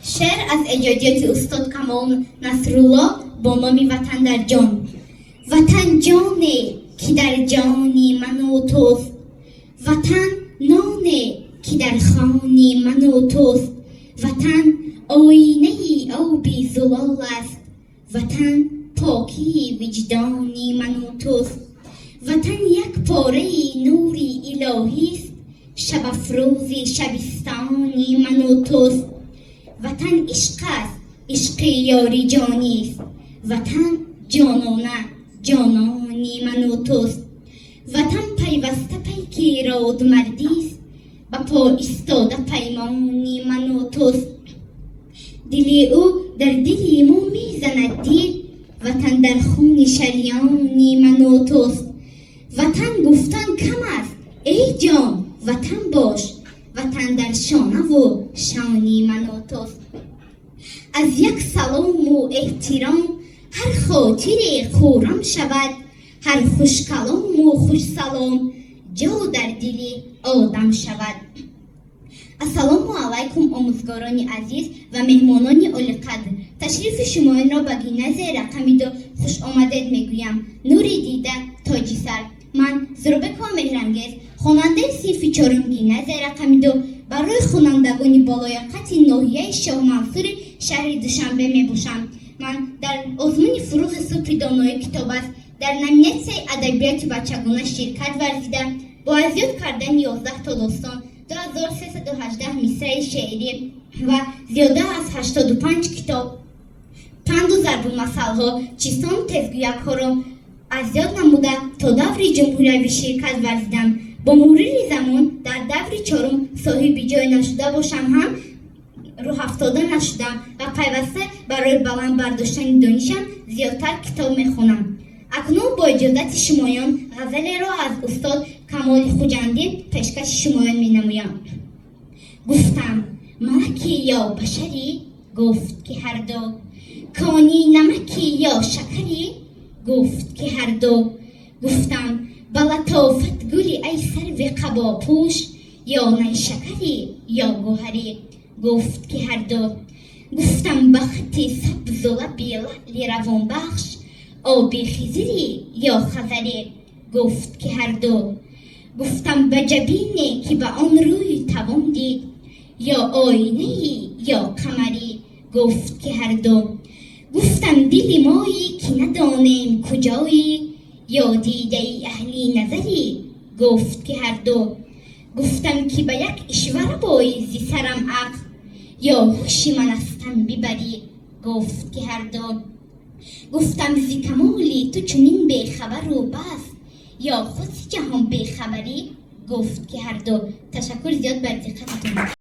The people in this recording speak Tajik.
Шеър аз эҷодиёти устод Камол Насрулло бо номи «Ватан дар ҷон». Ватан ҷоне, ки дар ҷони ману туст, ватан ноне, ки дар хони ману туст, ватан оинаи оби зулол аст, ватан покии виҷдони ману туст, ватан як пораи нури илоҳист, шабафрӯзи шабистони ману туст, ватан ишқ аст, ишқи ёри ҷонист, ватан ҷонона ҷонони ману туст, ватан пайваста пайки родмардист, ба по истода паймони ману туст, дили ӯ дар дили мо мезанад дил, ватан дар хуни шарёни ману туст, ватан гуфтан кам аст, эй ҷон, ватан бош, ватан дар шонаву шони ману туст. Аз як салому эҳтиром ҳар хотире хуррам шавад, ҳар хушкалому хушсалом ҷо дар дили одам шавад. Ассалому алайкум, омӯзгорони азиз ва меҳмонони олиқадр. Ташрифи шумоёнро ба гимназияи рақами 2 хушомадед мегӯям. Нури дида, тоҷи сар. Ман, Зуробекова Меҳрангез, хонандаи синфи чорум гимназияи рақами 2 барои хонандагони болояқати ноҳияи Шоҳмансури шаҳри Душанбе мебошам. Ман дар озмуни «Фурӯғи субҳи донои китоб аст» дар номинатсияи адабиёти бачагона ширкат варзида, бо аз ёд кардани 11 то достон, 2318 мисраи шеърӣ ва зиёда аз 85 китоб, панду зарбулмасалҳо, чистону тезгӯякҳоро аз ёд намуда, то даври ҷумҳуриявӣ ширкат варзидам. Бо мурури замон дар даври чорум соҳиби ҷой нашуда бошам ҳам, рӯҳафтода нашудам ва пайваста барои баланд бардоштани донишам зиёдтар китоб мехонам. Акнун бо иҷозати шумоён ғазалеро аз устод Камоли Хуҷандӣ пешкаши шумоён менамоям. Гуфтам: «Малакӣ ё башарӣ?» Гуфт, ки ҳарду. «Кони намакӣ ё шакарӣ?» Гуфт, ки ҳарду. Гуфтам: «Ба латофат гули, ай сарви қабопӯш, ё найшакарӣ ё гӯҳарӣ?» Гуфт, ки ҳарду. Гуфтам: «Ба хати сабзу лаби лаъли равонбахш, оби Хизирӣ ё Хазарӣ?» Гуфт, ки ҳарду. Гуфтам: «Ба ҷабине, ки ба он рӯй тавон дид, ё оинаӣ ё қамарӣ?» Гуфт, ки ҳарду. Гуфтам: «Дили моӣ, ки надонем куҷоӣ, ё дидаи аҳли назарӣ?» Гуфт, ки ҳарду. Гуфтам, ки ба як ишва рабоӣ зи сарам ақл, ё ҳуши ман астам бибарӣ? Гуфт, ки ҳарду. Гуфтам: «Зи камоли ту чунин бехабару бас, ё худ зи ҷаҳон бехабарӣ?» Гуфт, ки ҳарду. Ташаккур зиёд бар диққататон.